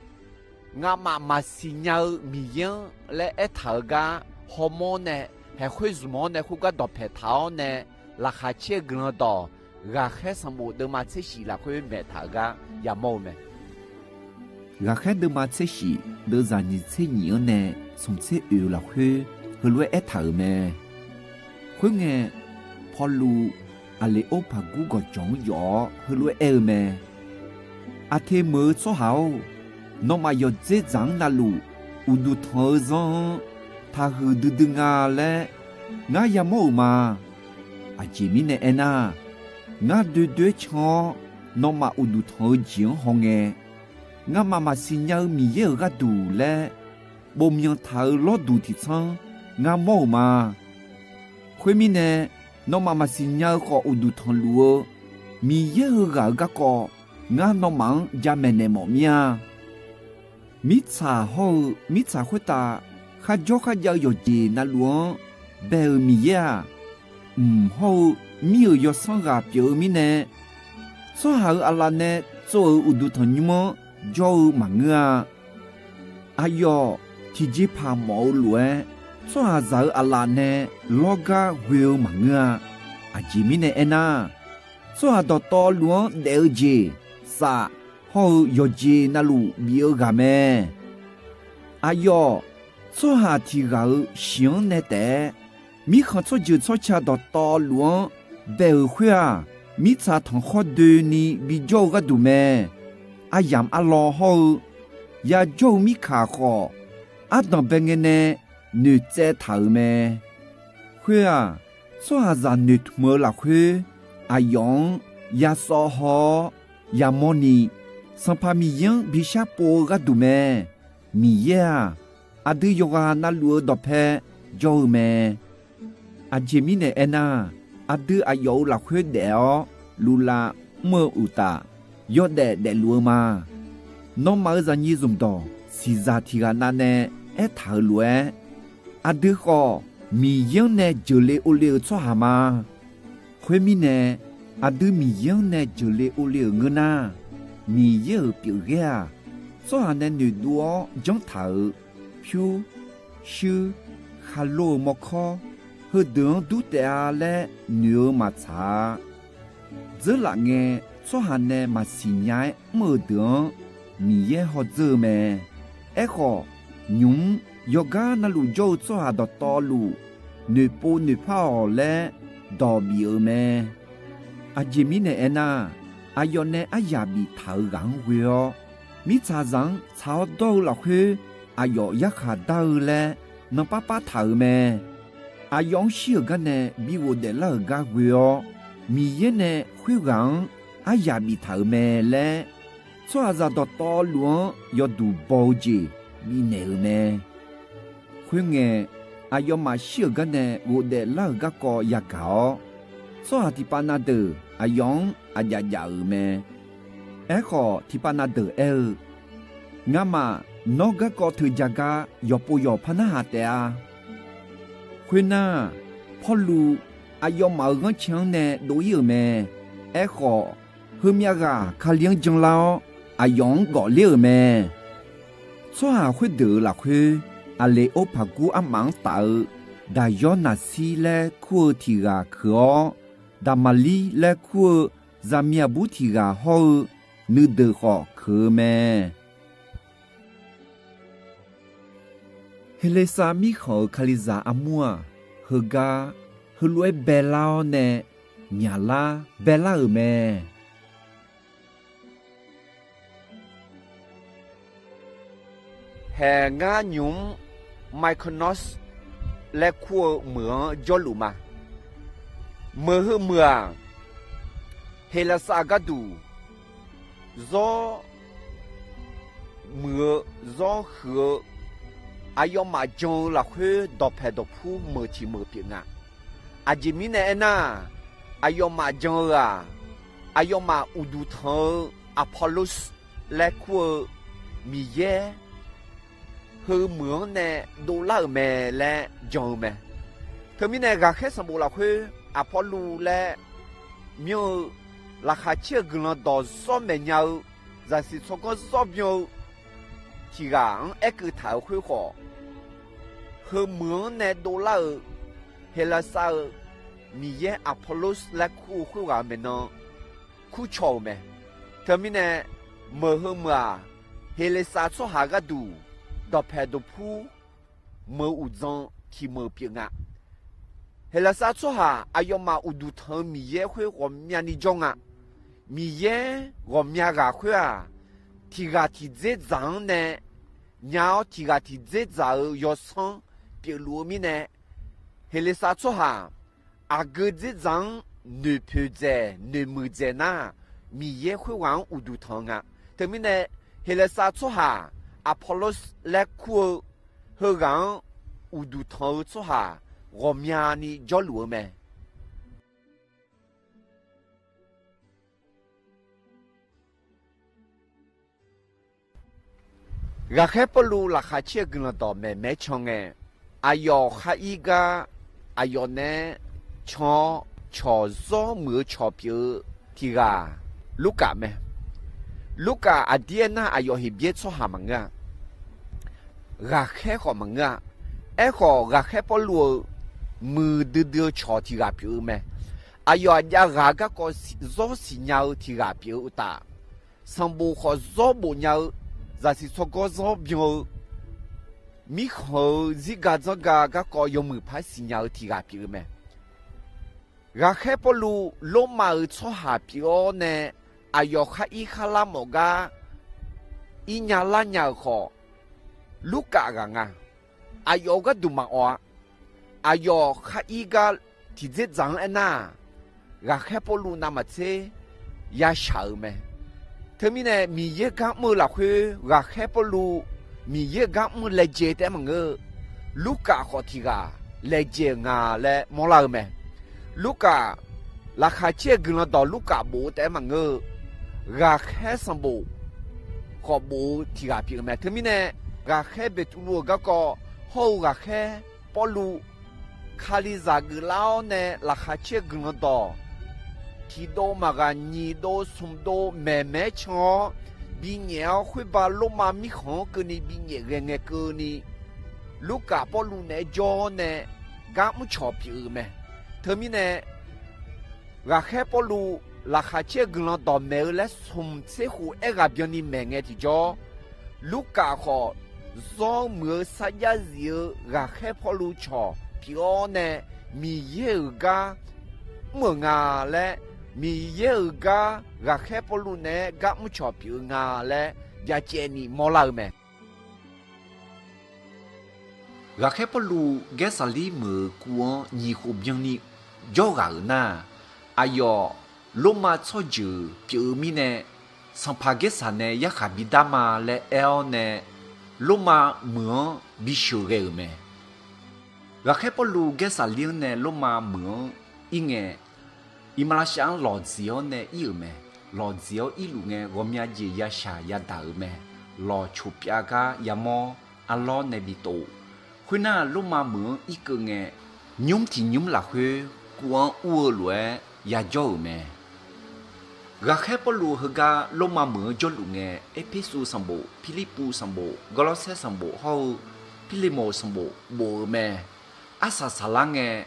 ngamaf maqsiq nya-eu Miqyaer-anr laer aertaq-euq gar hawmawr nae, haeqkhoer zmq-awr nae khoergar dawqpaeq taq-awr nae, laqkhaq caer-eu Guiqlanq dawq ghaqkhaer sanqbof deuvma tser shif lafkhoer maeq taq-euq gar yamawr-eu mae. Ghaqkhaer deuvma tser shif deuvzaq nyiq tser nyiq-anr nae smq tser oeq-eu lafkhoer heulof-aer aertaq-euq mae. Khoerngae, Pawrluv Aqleqor paqgur gawqjawq-anr yawf-awr heulof-aer aer-eu mae. Aqteq meuq-eu tsawrhaq-or, nawmaf yawqdzer dzaq-anr navluf uqduq tanq-eu zanr-anr taqhuiq duidui nga laer ngar yamawr-euq ma. Aqjeq mirnae aernar, ngar doe doe-aer can-awr nawmaf uqduq tanq-eu jeq-anr hawngae, ngamaf maqsiq nya-eu Miqyaer-euq gharduq laer bofmyanq taq-euq lawrduq tiqtsanr ngar mawr-euq ma. Khoermirnae, nawmaf maqsiq nya-eu khawf uqduq tanqluf-eu Miqyaer heughaq-euq garkawv ngar nawmaf-anr jamaeq naeq mawf mir-a. Mirtsaq hawr-eu mirtsaq khoertav kharjawr kharjav-eu yawqjeq navluf-anr bae-euq Miqyaer-aq, mq hawr-eu mir-euq yawsanr ghaq pyeuf-eu mirnae, tsawrhaq-euq aqlaf nae tsov-euq uqduq tanqnymr-anr jawr-eu maqngeur-a. Aqyawf tiqjeqpaq mawf-eu lof-aer, tsawrhaqzaq-euq aqlaf nae lawrgar ghoe-eu maqngeur-a. Aqjeq mirnae aernar, tsawrhaq dawqtawvluf-anr daef-eu jeq, saf hawr-eu yawqjeq navluf bif-eu ghaq mae. Aqyawf, tsawrhaq tiq ghaq-euq shiq-anr nae taef-aer, mirkhanq tsawrjeuq tsawrca dawqtawvluf-anr bae-euq khoer-aq, mirtsaq tanqkhawr doeni bijawr-eu gharduq mae. Aryamq arlawr hawr-eu yajawr-eu mirkaq khawf, ardanq bae ngae nae noeqtsaev taq-euq mae. Khoer-aq, tsawrhaqzaq noeqtmq-eu lafkhoer, aqyawf-anr yasawv haw-awr yamawrni, Sanqpaq Miqyaer-anr bi sharpov-eu gharduq mae. Miqyaer-aq, aqdui yawqghaq navluf-eu dawqpae jawr-eu mae. Aqjeq mirnae aernar, aqdui aqyawf-euq lafkhoer daef-awr luvlav mr-eu uqtaf, yawdaef daefluf-eu ma. Nawmaf-euq zaqnyiq zmqdawq siqzaq tiq ghaq navnae aertaq-euq lof-aer, aqdui khawf Miqyaer-anr nae jeuqle ovle-euq tsawrhaq ma. Khoermirnae, aqdui Miqyaer-anr nae jeuqle ovle-euq ngeur nar, Miqyaer-euq pyeufghaer-aq, tsawrhaq nae noeqdov-awr janr taq-euq pyur, shuir, khaqlo-euq mawrkawr, heudeuq-anr dur taef-a laer noeq-eu maqtsaq-a. Dzeurlaf ngae, tsawrhaq nae maqsiq nya-aer mr-euq deuq-anr Miqyaer hawdzeur-eu mae. Aerkhawf, nymq-mr yawqgar navluf jawr-eu tsawrhaq dawqtawvluf, noeqpov noeqpar-awq laer dawq bif-euq mae. Aqjeq mirnae aernar, aqyawf nae aryaq biftaq-euq ghaq-anr ghoe-awr, mirtsaqzaq-anr tsaq-awr dawr-eu lafkhoer aqyawf yarkhaq dar-eu laer nanpar par taq-euq mae. aqyawf-anr shir-euq gar nae bi ghofdaef lar-euq gar ghoe-awr, Miqyaer nae khoerghaq-anr aryaq biftaq-euq mae laer, tsawrhaqzaq dawqtawvluf-anr yawduq baw-eu jeq bifnaeq-euq mae. Khoerngae, aqyawfmaf shir-euq gar nae ghofdaef lar-euq garkawv yagaq-awr, tsawrhaq tiqpav na deuq aqyawf-anr aqjav jav-euq mae. Aerkhawf, tiqpav na deuq aer-eu, Ngamaf nawr garkawv teuja gar yawqpov yawq par narhaq taef-a. Khoernar, Pawrluv aqyawfmaf-euq ghanrcae-anr nae dov-ir-euq mae. Aerkhawf, heumyav ghaq Kali-anr janlar-awr, aqyawf-anr gawfler-euq mae. Tsawrhaq khoerdeuq-euq lafkhoer, Aqleqor paqgur armaf-anr taf-eu Daqyawr Naqsir laer kur-eu tiq ghaq keuq-awr, Daqmaqlir laer kur-eu zaqmiq aqbur tiq ghaq hawr-eu nuideuq khawf keuq-eu mae. Heqleqsav mirkhanq-euq Kalizaq armur-aq, heugar heulof-aer baelar-awr nae myaqlar baelar-euq mae. Haeq ngar nymq-mr Mykonos laer kur-eu meuq-anr jawrluf ma. Meuq heu meuq-aq, Heqlaqsar gharduq zawr muiq-eu, zawr huiq-eu, aqyawfmaf jan-eu lafkhoer dawqpaeq dawqpur meuq tiq meuq pyeuf nga. Aqjeq mirnae aernar, aqyawfmaf jan-eu-aq, aqyawfmaf uqduq tanq-eu Apollos laer kur-eu miqyaer heu meuq-anr nae dovlar-euq mae laer jan-eu mae. Teumirnae, ghaqkhaer sanqbof lafkhoer Apollos laer myanr-eu Laqkhaq caer-eu Guiqlanq dawq zawr maeq nya-eu, zaqsiq tsawrganr zawr byan-eu tiq ghaq-anr aerkeuv taq-euq khoer khawf, heu meuq-anr nae dovlar-euq Heqlaqsar-euq miqyaer Apollos laer kur-eu khoerghaq-euq maeqnan kurcaw-euq mae. Teumirnae, meuq heu meuq-aq, Heqlaqsar tsawrhaq gharduq dawqpaeq dawqpur meuq uqdzan tiq meuq pyeuf nga. Heqlaqsar tsawrhaq aqyawfmaf uqduq tanq-eu miqyaer khoer ghawqmyani jawr nga. Miqyaer ghawqmya ghaq khoer-aq, tiq ghaq tiq dzerdzaq-anr nae nya-awr, tiq ghaq tiq dzerdzaq-euq yawsanr pyeufluf-eu mirnae, Heqlaqsar tsawrhaq aqgeu dzerdzaq-anr noeqpoeq dzaeq noeqmuiq dzaeq nar, miqyaer khoerghaq-anr uqduq tanq-eu nga. Teumirnae, Heqlaqsar tsawrhaq Apollos laer kur-eu heughaq-anr uqduq tanq-eu tsawrhaq ghawqmyani jawrluf-eu mae. Ghaqkhaer Pawrluv Laqkhaq caer-eu Guiqlanq dawqmaeq maeq-aer can ngae, aqyawf khar ir gar aqyawf naeq-aer can-awr cawq zawr muiq-eu cawq pyeuf-eu tiq ghaq Lurkaf mae. Lurkaf aqdir aernar, aqyawf Heqbyaer tsawrhaq maqngeur-a. Ghaqkhaer khawf maqngeur-a. Aerkhawf, Ghaqkhaer Pawrluv-euq muiqdui dui-eu cawq tiq ghaq pyeuf-eu mae. Aqyawf aqjav ghaq garkawv zawr siqnya-eu tiq ghaq pyeuf-eu uqtaf, sanqbof khawf zawr bof nya-eu, zaqsiq tsawrganr zawr byan-eu, mirkhanq-euq zirga dzanrga garkawv yawmuiq par siqnya-eu tiq ghaq pyeuf-eu mae. Ghaqkhaer Pawrluv Lormav-euq tsawrhaq pyeuf-awr nae, aqyawf khar ir khar lar mawf gar ir nya lar nya-euq khawf, Lurkaf ghaq nga. Aqyawf-euq gharduq maqawq-a. Aqyawf khar ir gar tiqdzerdzaq-anr aernar, Ghaqkhaer Pawrluv navmaqtser yashaq-euq mae. Teumirnae, Miqyaer gar mr-eu lafkhoer Ghaqkhaer Pawrluv Miqyaer gar mr-eu laejae taef-aer maqngeur-eu, Lurkaf khawf tiq ghaq laejae-euq nga laer mawrlar-eu mae. Lurkaf, Laqkhaq caer-eu Guiqlanq dawq Lurkaf bof-eu taef-aer maqngeur-eu, Ghaqkhaer sanqbof khawf bof-eu tiq ghaq pyeuf-eu mae. Teumirnae, Ghaqkhaer Beqtuvluv-euq garkawv hawr-eu Ghaqkhaer Pawrluv Kalizaq geuflar-awr nae Laqkhaq caer-eu Guiqlanq dawq tiqdov maqghaq nyiq dov smq dov maeqmaeq-aer can-awr binyaef-awr, khoerba Lormav mirkhanq-anr keuvni binyaef ghae ngae keuvni, Lurkaf Pawrluv naeq-aer jawr-awr nae gar mrcawq pyeuf-eu mae. Teumirnae, Ghaqkhaer Pawrluv Laqkhaq caer-eu Guiqlanq dawqmaeq-eu laer smq tser khof aerghaq byanni maeq ngae tiqjawr, Lurkaf khawf zawr muiq-eu sarjax zif-eu Ghaqkhaer Pawrluv cawq pyeuf-awr nae Miqyaer-euq gar mr-euq nga laer, Miqyaer-euq gar Ghaqkhaer Pawrluv naeq-aer gar mrcawq pyeuf-eu nga laer byacaevni mawrlar-eu mae. Ghaqkhaer Pawrluv Gaersaqlir meuq-euq kuv-anr nyiq khof byanni jawr ghaq-euq nar, aqyawf Lormav tsawrjeuq pyeuf-eu mirnae, sanqpaq Gaersaq nae yarkhaq bidar ma laer aer-awr nae, Lormav meuq-anr bisheuq ghae-euq mae. Ghaqkhaer Pawrluv Gaersaqlir-anr nae Lormav meuq-anr ir ngae, iqmalavshav-anr lawqdziq-awr nae ir-euq mae. Lawqdziq-awr irluf ngae, ghawqmya jeq yashaq yadaq-euq mae. Lawqcoq pyav gar yamawr arlawr nae bi tov. Khoernar, Lormav meuq-anr irkeuv ngae, nymr tiq nymr lafkhoer kuv-anr ur-eu lof-aer yajawr-euq mae. Ghaqkhaer Pawrluv heugar Lormav meuq-anr jawrluf ngae, Erpersu sanqbof, Pirlirpuv sanqbof, Gawrlawrsaer sanqbof hawr-eu Pirlemoq sanqbof bof-eu mae. Arsaq saqlar ngae,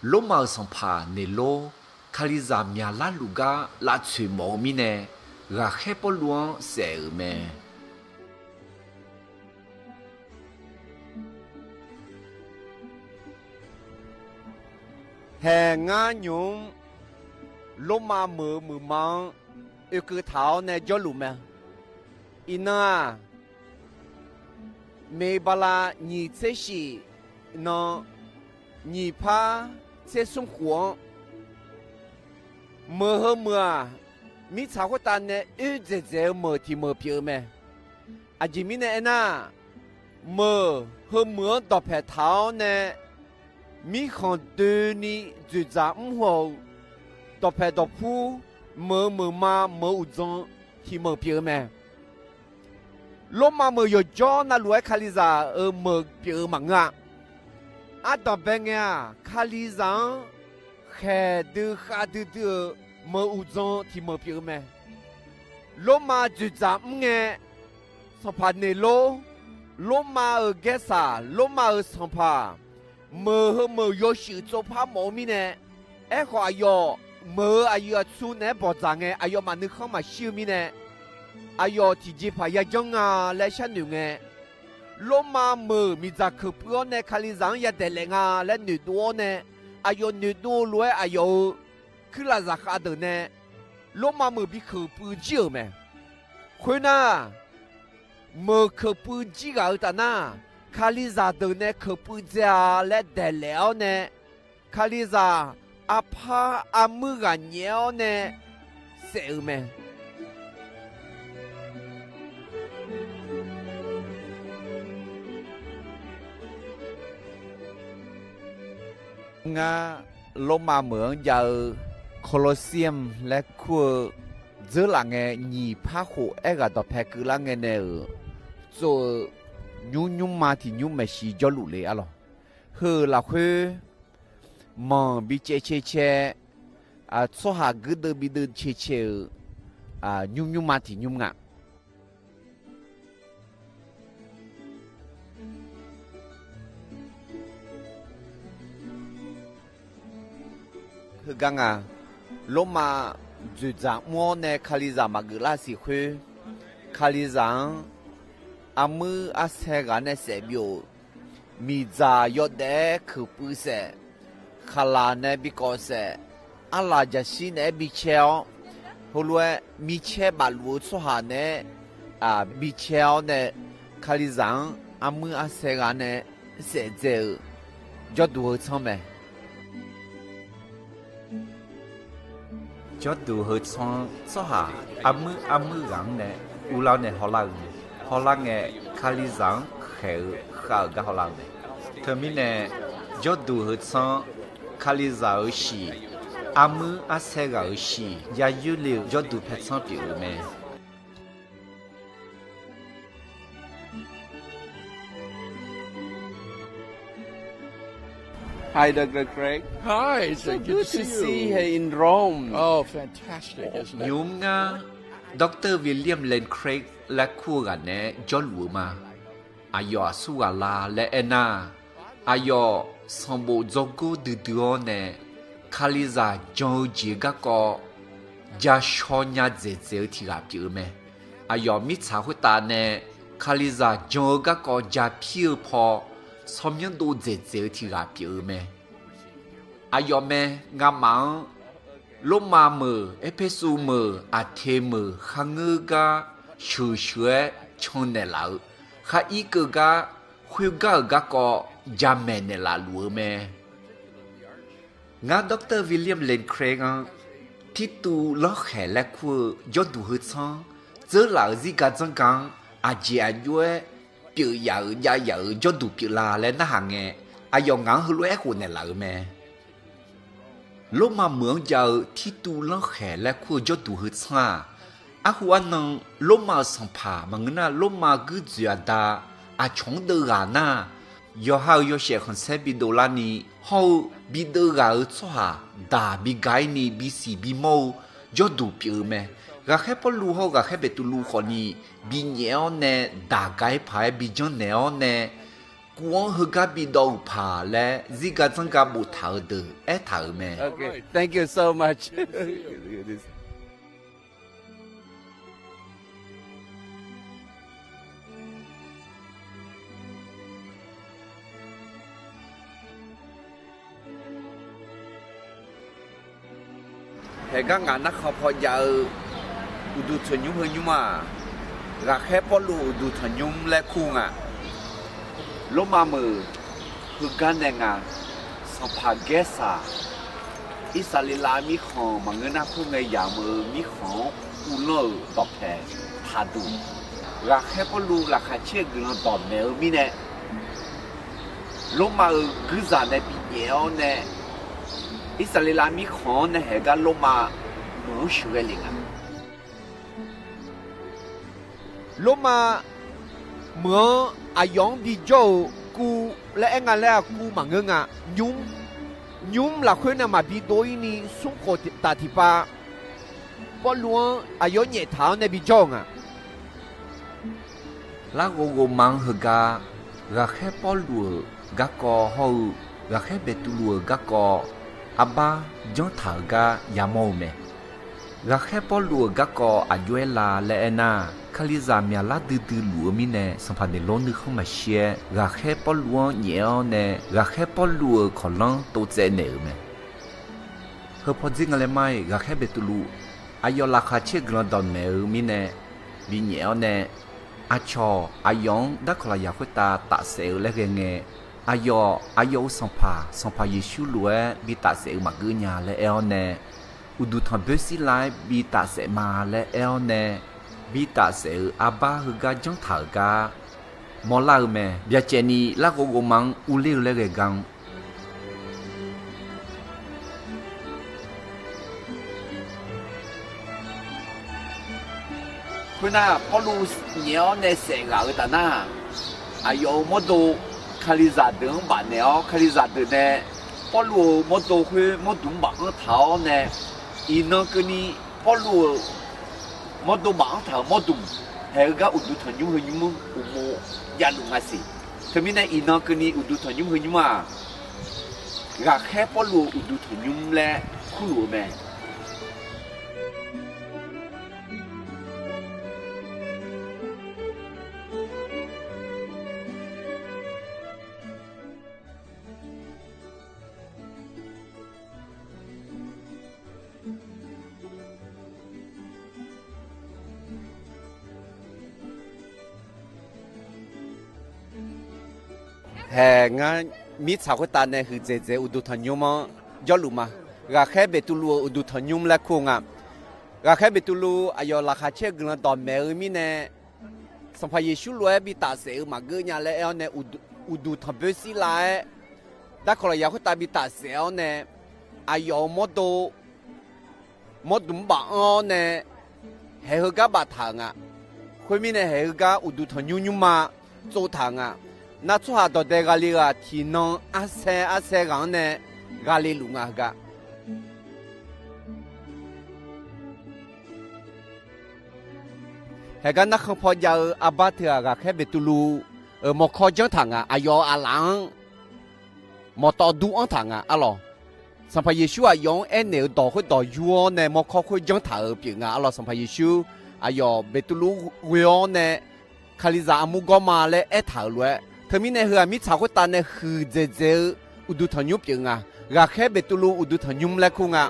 Lormav-euq sanqpaq Neqlor, Kalizaq myaqlar luf gar lavtsoeq mawf-eu mirnae, Ghaqkhaer Pawrluv-anr saef-euq mae. Haeq ngar nymq-mr Lormav meuq-eu meuqma-anr oekeuv taq-awr nae jawrluf mae. Iqnan-aq, Meqbala nyiq tser shif nan nyiq par tser smr khof-anr, meuq heu meuq-aq, mirtsaq khoertav nae oerdzaeq dzaeq-eu meuq tiq meuq pyeuf-eu mae. Aqjeq mirnae aernar, meuq heu meuq-anr dawqpaeq taq-awr nae, mirkhanq doeni dzoeqdzaq mr haw-eu dawqpaeq dawqpur, meuq-eu meuqma meuq-eu uqdzan tiq meuq pyeuf-eu mae. Lormav meuq yawqjawr navluf-aer Kalizaq-euq meuq pyeuf-eu maqngeur-a. Ardanqbae ngae-aq, Kalizaq-anr khaeq dui khav duidui-euq meuq uqdzan tiq meuq pyeuf-eu mae. Lormav dzoeqdzaq mr ngae, sanqpaq Neqlor, Lormav-euq gaersaq, Lormav-euq sanqpaq, meuq heu meuq yawshuif tsovpar mawf-eu mirnae, aerkhawf aqyawf meuq-eu aqyuif aqtsu naeq-aer bawqdzaq ngae, aqyawfmaf nuikhanr maqshir-eu mirnae, aqyawf tiqjeqpaq yajanr nga laer sharnoeq ngae, Lormav meuq miqdzaq keuq puiv-awr nae Kalizaq-anr yadaef laef nga laer noeqdov-awr nae, aqyawf noeqdov-eu lof-aer aqyawf-euq kuirlaf zaqkhav deuq nae Lormav meuq bi keuq puiv jir-euq mae. Khoernar, meuq keuq puiv jir ghaq-eu taf nar, Kalizaq deuq nae keuq puiv dzae-a laer daeqlaef-awr nae, Kalizaq arpar armuir ghaq nyaef-awr nae saef-euq mae. Ngar, Lormav meuq-anr jav-eu Colosseum laer kur-eu dzeurlaf ngae, nyiq par khof aerghaq dawqpae keuvlar ngae nae-euq tsov-eu nymr nymrma tiq nymr maeqshi jawrluf le arlawq. Heu-euq lafkhoer manq bi caev cae cae, tsawrhaq guirdeuv bideuv cae cae-euq nymr nymrma tiq nymr nga. Heugar nga, Lormav dzoeqdzaq mr-awr nae Kalizaq maqgeuf lar siq khoer, Kalizaq-anr armuir arsae ghaq nae saef byov-euq miqdzaq yawdaef-aer keuq puiv saef, khaqlaq nae bi kawv saef, arlaq jaqshir naeq-aer bi cae-awr, heulof-aer micaer bafluf-eu tsawrhaq naeq-aer bi cae-awr nae, Kalizaq-anr armuir arsae ghaq nae saef dzae-euq jawrduq heu tsanr mae. Jawrduq heu tsanr-anr tsawrhaq armuir armuir ghaq-anr nae uvlar-awr nae hawlar-eu mae. Hawlar ngae, Kalizaq-anr khaeq-eu khav-euq gar hawlar-eu mae. Teumirnae, jawrduq heu tsanr-anr Kalizaq-euq shiq, armuir arsae ghaq-euq shiq yayoer le-eu jawrduq paer tsanr pyeuf-eu mae. Hi, Doctor Craig. Hi, it's so good to see you here in Rome. Oh, fantastic, isn't it? Nymr ngar, Doctor William Lane Craig laer kur-eu ghaq naeq-aer jawrluf-eu ma. Aqyawf aqsur ghaq la laer aernar, aqyawf sanqbof dzawrgor duidui-awr nae Kalizaq jan-eu jeq garkawv ja shaw nya dzaeqdzaeq-eu tiq ghaq pyeuf-eu mae. Aqyawf mirtsaq khoertav nae Kalizaq jan-eu garkawv ja pir-eu paw tsawrmyanr dov dzaeqdzaeq-eu tiq ghaq pyeuf-eu mae. Aqyawf mae, ngamaf-anr Lormav meuq, Erpersu meuq, Aqteq meuq kharngeur gar sheuqsheuq-aer cannaeq laf-eu, khar irkeuv gar khoergar-euq garkawv jamaeq naeqlaf luf-eu mae. Ngar Doctor William Lane Craig-anr Tirtuv lanrkhaeq laer kur-eu jawrduq heu tsanr dzeurlaf-euq zirgar dzanrgar-anr aqjeq aqjox-aer pyeuf yaf-euq jav yaf-euq jawrduq pyeuflar laer narhaq ngae, aqyawf ngaq-anr heulof-aer aerkhof naeqlaf-euq mae. Lormav meuq-anr jav-eu Tirtuv lanrkhaeq laer kur-eu jawrduq heu tsanr-aq, arhu arnan Lormav-euq sanqpaq maqngeur nar, Lormav guirdzoeq aqda aqcawq-anr deuv ghaq nar, yawqha-euq yawshaef khanqsaer bidov larni hawr-eu bideuv ghaq-euq tsawrhaq daq biga-ir ni bisiq bimawr-eu jawrduq pyeuf-eu mae. Ghaqkhaer Pawrluv hawr-eu ghaqkhaer Beqtuvluv khawfni binyaef-awr nae daq ga-ir paq-aer bijanr naeq-awr nae, kuv-anr heugar bidawv-euq paq laer zirgar dzanrgar boftaq-euq deuq aertaq-euq mae. Okay, thank you so much. Haeqgar ngaq narkhan paw jav-eu uqduq tanqnymr heu nymr-aq, ghaqkhaer Pawrluv uqduq tanqnymr laer kur nga. Lormav meuq heugar nae nga, sanqpaq Gaersaq, Irsaqleqlav mirkhanq maqngeur nar, khoerngae yamq-eu mirkhanq-anr uvlanr-euq dawqpaeq taqduq, ghaqkhaer Pawrluv laqkhaq caer-eu guiqlanq dawqmaeq-eu mirnae, Lormav-euq guirzaq nae binyaef-awr nae, Irsaqleqlav mirkhanq-anr nae haeqgar Lormav meuq-anr sheuqghae lef nga. Lormav meuq-anr aqyawf-anr bijawr-euq kuv laer aer nga laer-aq, kuv maqngeur nga. Nymr, nymr lafkhoer nae maqbi dov-ir ni smr khof taf tiqpav, Pawrluv-anr aqyawf-anr nyaeftaq-awr nae bijawr-euq nga. Larghov ghovma-anr heugar, ghaqkhaer Pawrluv-euq garkawv hawr-eu ghaqkhaer Beqtuvluv-euq garkawv arbar janr taq-euq gar yamawr-eu mae. Ghaqkhaer Pawrluv-euq garkawv aqjox-aer la laer aernar, Kalizaq myaqlar duidui luf-eu mirnae, sanqpaq Neqlor nuikhanr maqshir-aer, ghaqkhaer Pawrluv-anr nyaef-awr nae, ghaqkhaer Pawrluv-euq kawqlanr tovtsaev naeq-euq mae. Heu pawdzer nga laer mar-iq, ghaqkhaer Beqtuvluv aqyawf laqkhaq caer-eu guiqlanq dawqmaeq-eu mirnae binyaef-awr nae, aqcawq aqyawf-anr darkawq lafyaq khoertav tafsaef-eu laer ghae ngae, aqyawf, aqyawf-euq sanqpaq, Sanqpaq Yeqsur lof-aer bi tafsaef-eu maqgeur nya laer aer-awr nae, uqduq tanqboer shirlav-aer bi tafsaef ma laer aer-awr nae, bi tafsaef-euq arbar heugar janr taq-euq gar mawrlar-eu mae. Byacaevni larghov ghovma-anr urler-eu laer ghae gar-anr, khoernar, Pawrluv nyaef-awr nae saef ghaq-eu taf nar, aqyawf-euq mawrdo Kalizaq deuq-anr bafnaeq-awr, Kalizaq deuq nae Pawrluv-euq mawrdo khoer mawrduq-anr baf-anr taq-awr nae, iqnan keuvni Pawrluv-euq mawrdo baf-anr taq-euq mawrduq haeq-eu gar uqduq tanqnymr heu nymr-anr uqmov javluf nga siq. Teumirnae iqnan keuvni uqduq tanqnymr heu nymr-aq, ghaqkhaer Pawrluv-euq uqduq tanqnymr laer kurluf-eu mae. Hae ngar mirtsaq khoertav nae huiqdzaeq dzaeq-eu uqduq tanqnymr-anr jawrluf ma. Ghaqkhaer Beqtuvluv-euq uqduq tanqnymr laer kur-eu nga. Ghaqkhaer Beqtuvluv aqyawf laqkhaq caer-eu guiqlanq dawqmaeq-eu mirnae, Sanqpaq Yeqsur lof-aer bi tafsaef-eu maqgeur nya laer aer-awr nae, uqduq tanqboer shirlav-aer darkawq lafyaq khoertav bi tafsaef-awr nae, aqyawf-euq mawrdo mawrduq-anr baf-anr-awr nae, haeq heugar baftaq-euq nga. Khoermirnae haeq heugar uqduq tanqnymr nymrma tsovtaq-euq nga. Nar tsawrhaq dawqdae ghale-eu-aq, tiqnan arsaer arsaer ghaq-anr nae ghale luf nga heugar. Haeq gar narkhan paw jav-eu arbar teu-aq, ghaqkhaer Beqtuvluv-euq mawrkawr janr taq nga. Aqyawf-euq aqlaf-anr mawqtawv dur anr taq nga arlawq. Sanqpaq Yeqsur aqyawf-anr aernaeq-euq dawq khoerdawq yur-awr nae mawrkawr khoer janr taq-euq pyeuf nga arlawq. Sanqpaq Yeqsur aqyawf Beqtuvluv ghoe-awr nae, Kalizaq armur gawr ma laer aertaq-euq lof-aer, teumirnae heu-aq mirtsaq khoertav nae huiqdzaeq dzaeq-eu uqduq tanqnymr pyeuf nga. Ghaqkhaer Beqtuvluv uqduq tanqnymr laer kur nga.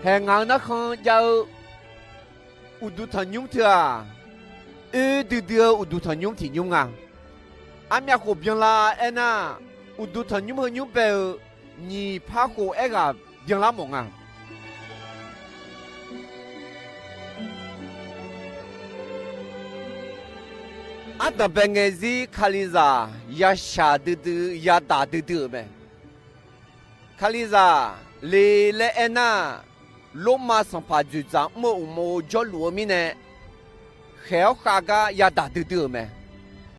Haeq ngaq-euq narkhan jav-eu uqduq tanqnymr teu-aq, oer duidui-eu uqduq tanqnymr tiq nymr nga. Armyav khof byanlar aernar, uqduq tanqnymr heu nymr bae-eu nyiq par khof aerghaq byanlar mawf nga. Ardanqbae ngae zir Kalizaq yashaq duidui yadaq duidui-euq mae. Kalizaq le laer aernar, Lormav sanqpaq dzoeqdzaq mr-eu uqmov jawrluf-eu mirnae, khaeq-awr khav gar yadaq duidui-euq mae.